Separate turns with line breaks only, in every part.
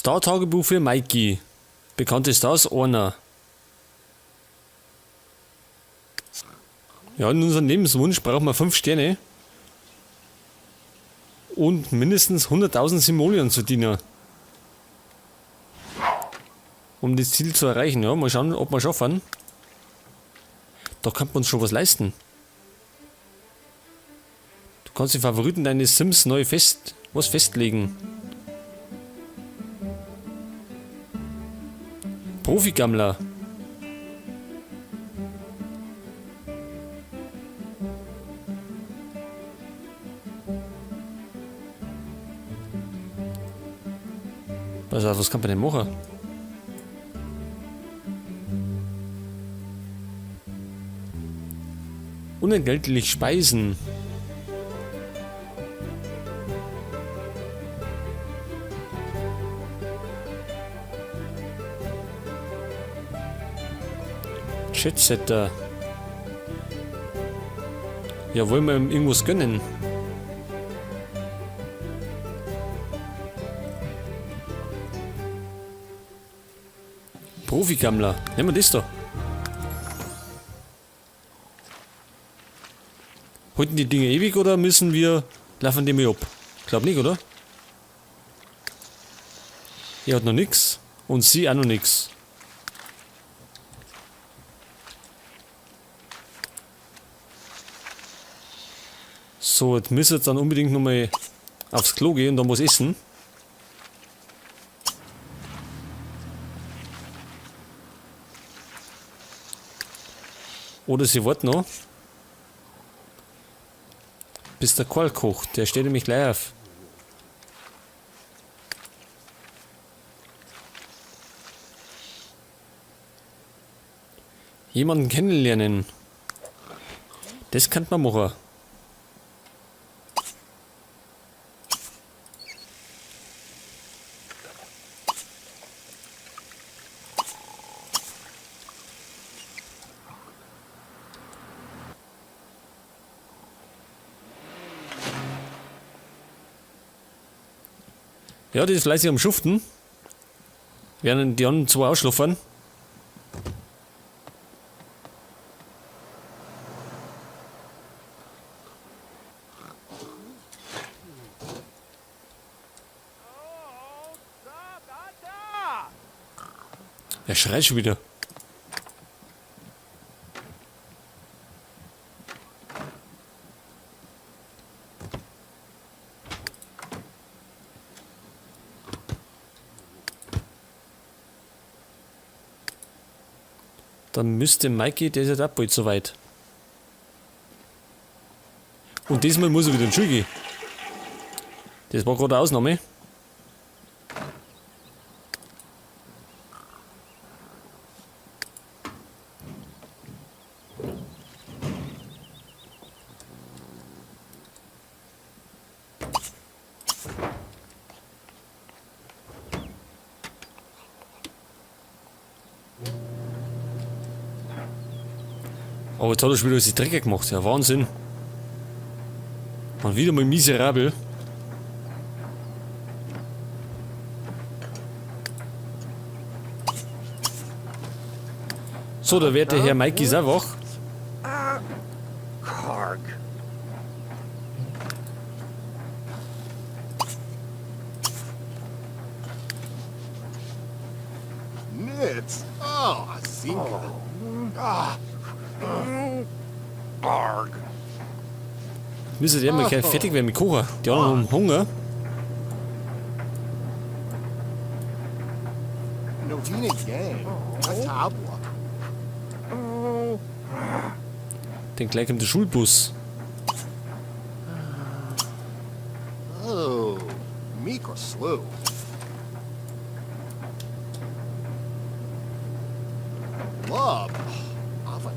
Star-Tagebuch für Mikey. Bekannte Stars einer. Ja, in unserem Lebenswunsch brauchen wir 5 Sterne. Und mindestens 100.000 Simoleon zu dienen. Um das Ziel zu erreichen. Ja, mal schauen, ob wir schaffen. Da kann man uns schon was leisten. Du kannst die Favoriten deines Sims neu festlegen. Profi-Gammler. Pass auf, was kann man denn machen? Unentgeltlich speisen. Jetsetter. Ja, wollen wir ihm irgendwas gönnen? Profi-Gammler. Nehmen wir das da. Halten die Dinge ewig oder müssen wir... Laufen die mir ab? Glaub nicht, oder? Er hat noch nix. Und sie auch noch nix. So, jetzt müssen wir jetzt dann unbedingt nochmal aufs Klo gehen und dann was essen. Oder sie warten noch. Bis der Karl kocht. Der steht nämlich gleich auf. Jemanden kennenlernen. Das kann man machen. Ja, die ist fleißig am Schuften. Während die anderen zwei ausschlafen. Er schreit schon wieder. Dann müsste Mikey, der ist ja auch bald soweit. Und diesmal muss er wieder in die Schule gehen. Das war gerade eine Ausnahme. Aber jetzt hat er schon wieder sich dreckig gemacht. Ja, Wahnsinn. Und wieder mal miserabel. So, der werte Herr Mikey ist auch wach.
Karg.
Nitz. Oh, Zinka. Ah.
Arg.
Müsste der mal gleich fertig werden mit Kochen. Die anderen haben Hunger.
Novina Gang. Atabwa.
Denn gleich kommt der Schulbus.
Oh, Miko Slew. Love. Ava.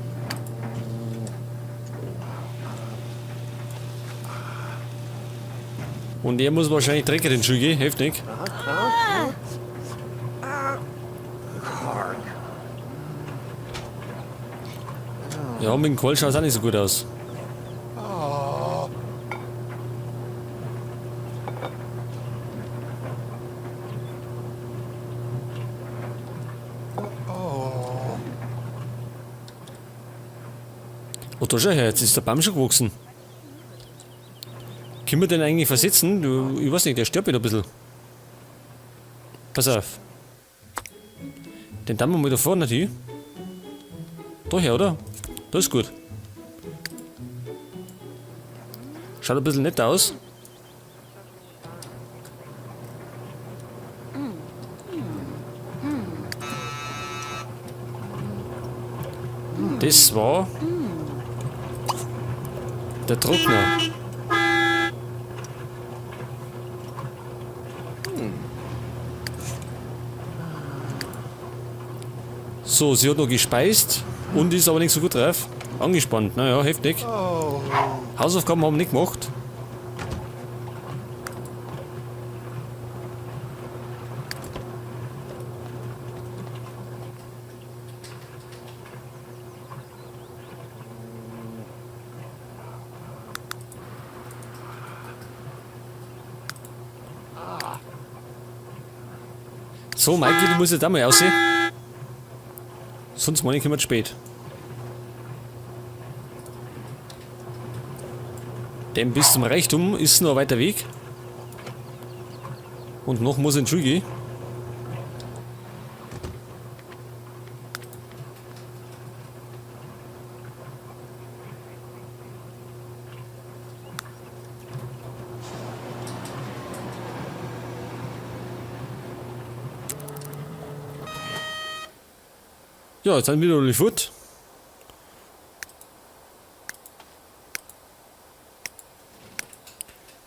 Und er muss wahrscheinlich Drecker den Schuh gehen, hilft nicht. Ja, mit dem Kohl schaut's auch nicht so gut aus. Oh, da schau her, jetzt ist der Baum schon gewachsen. Können wir den eigentlich versetzen? Du, ich weiß nicht, der stirbt wieder ein bisschen. Pass auf. Den tun wir mal da vorne hin. Daher, oder? Das ist gut. Schaut ein bisschen nett aus. Das war der Trockner. So, sie hat noch gespeist und ist aber nicht so gut drauf. Angespannt, naja, heftig. Hausaufgaben haben wir nicht gemacht. So, Maiki, du musst jetzt auch mal aussehen. Sonst meine ich, kommen wir zu spät. Denn bis zum Reichtum ist noch ein weiter Weg. Und noch muss ich in die Schule gehen. Ja, jetzt sind wir wieder alle fort.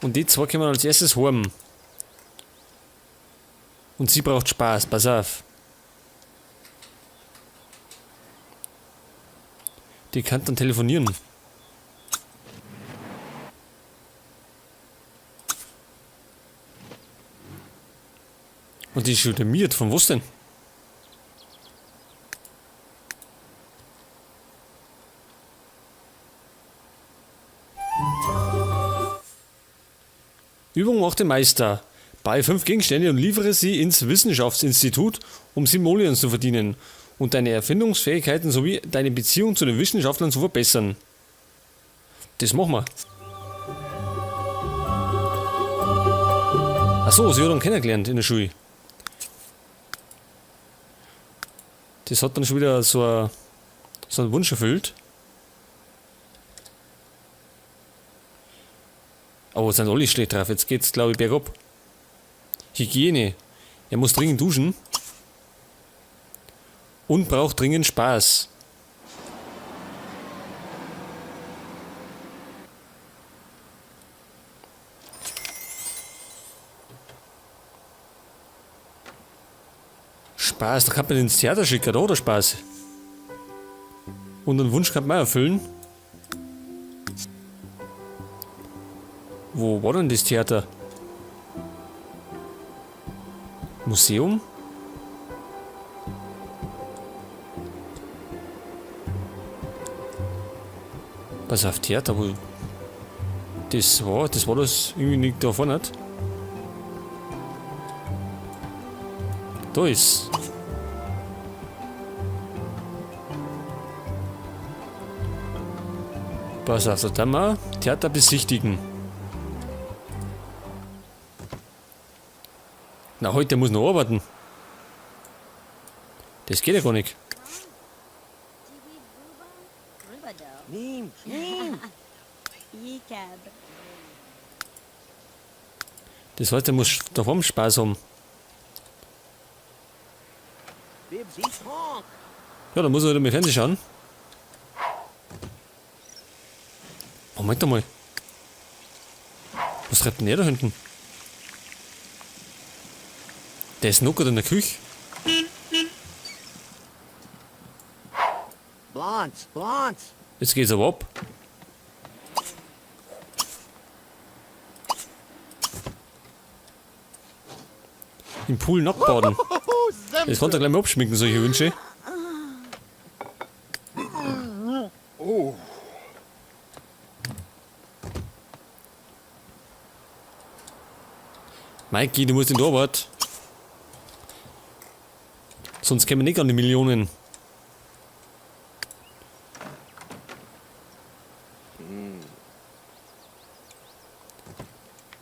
Und die zwei können wir als erstes haben. Und sie braucht Spaß, pass auf. Die kann dann telefonieren. Und die ist schon demiert, von was denn? Übung macht den Meister. Bei 5 Gegenstände und liefere sie ins Wissenschaftsinstitut, um Simoleons zu verdienen und deine Erfindungsfähigkeiten sowie deine Beziehung zu den Wissenschaftlern zu verbessern. Das machen wir. Achso, sie hat ihn kennengelernt in der Schule. Das hat dann schon wieder so einen Wunsch erfüllt. Aber sind alle schlecht drauf. Jetzt geht's, glaub ich, bergab. Hygiene. Er muss dringend duschen. Und braucht dringend Spaß. Spaß, da kann man ins Theater schicken, oder Spaß? Und einen Wunsch kann man auch erfüllen. Wo war denn das Theater? Museum? Pass auf, Theater, wo das war, das war das irgendwie nicht da vorne. Nicht? Da ist. Pass auf, da tun wir Theater besichtigen. Na, heute muss noch arbeiten. Das geht ja gar nicht. Das heißt, er muss daheim Spaß haben. Ja, dann muss er wieder mit Fernsehen schauen. Moment einmal. Was treibt denn der da hinten? Der ist noch in der Küche.
Blonz, Blonz.
Jetzt geht's aber ab. Im Pool nackt baden. Das konnte er gleich mal abschminken, solche Wünsche.
Oh.
Maiki, du musst in die Arbeit. Sonst kämen wir nicht an die Millionen.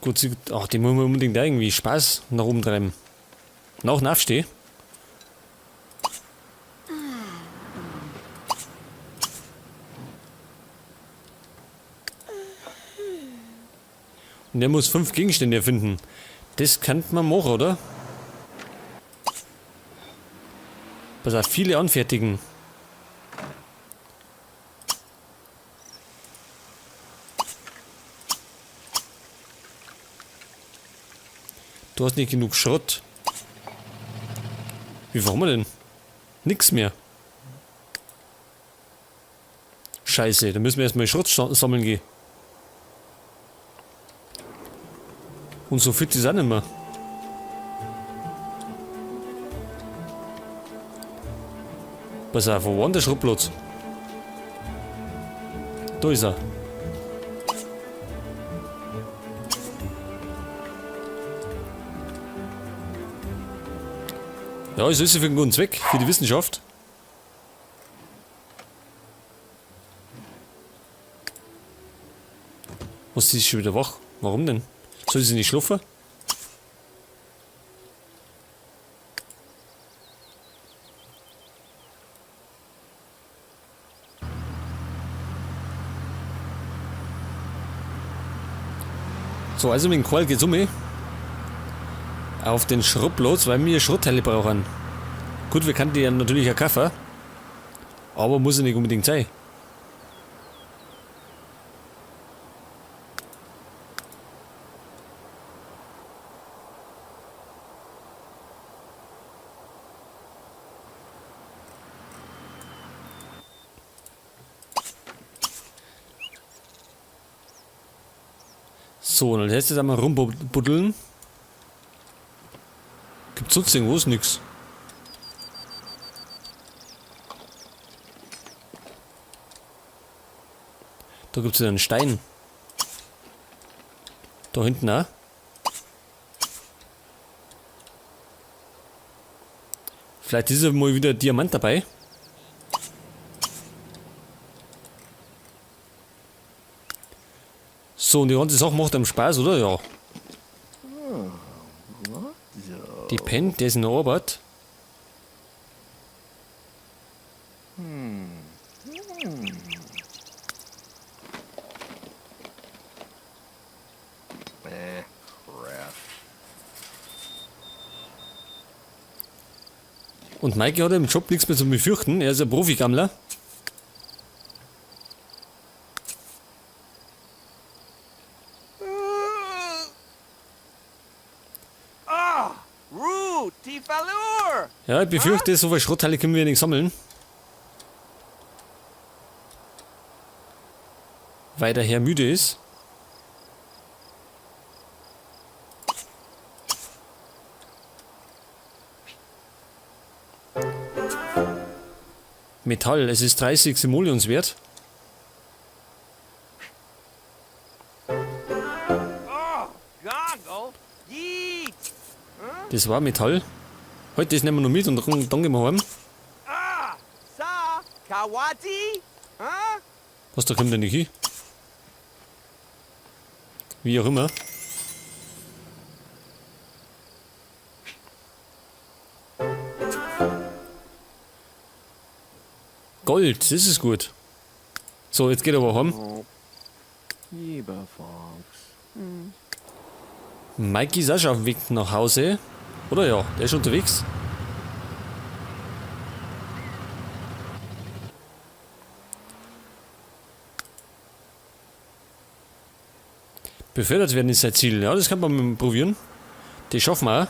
Gut, ach, die muss man unbedingt irgendwie Spaß nach oben treiben. Nach Aufstehen. Und der muss 5 Gegenstände erfinden. Das kann man machen, oder? Pass auf, viele anfertigen. Du hast nicht genug Schrott. Wie viel haben wir denn? Nix mehr. Scheiße, da müssen wir erstmal Schrott sammeln gehen. Und so fit ist auch nicht mehr. Pass auf, wo war denn der Schrottplatz? Da ist er. Ja, es ist ja für einen guten Zweck, für die Wissenschaft. Was, sie ist schon wieder wach? Warum denn? Soll sie nicht schlafen? So, also mit dem Karl geht's um. Auf den Schrottplatz, weil wir Schrottteile brauchen. Gut, wir können die ja natürlich auch kaufen. Aber muss ja nicht unbedingt sein. So, und als erstes einmal rumbuddeln. Gibt's sonst irgendwo nix? Da gibt's wieder einen Stein. Da hinten auch. Vielleicht ist ja mal wieder ein Diamant dabei. So, und die ganze Sache macht einem Spaß, oder? Ja. Die pennt, der ist in der Arbeit. Und Mikey hat im Job nichts mehr zu befürchten. Er ist ein Profi-Gammler. Ja, ich befürchte, so viele Schrottteile können wir nicht sammeln. Weil der Herr müde ist. Metall, es ist 30 Simoleons wert. Das war Metall. Heute, das nehmen wir noch mit und dann gehen wir heim. Was, da kommt denn nicht hin? Wie auch immer. Gold, das ist gut. So, jetzt geht aber heim. Mikey ist auch schon auf dem Weg nach Hause. Oder ja, der ist unterwegs. Befördert werden ist sein Ziel. Ja, das kann man mal probieren. Das schaffen wir auch.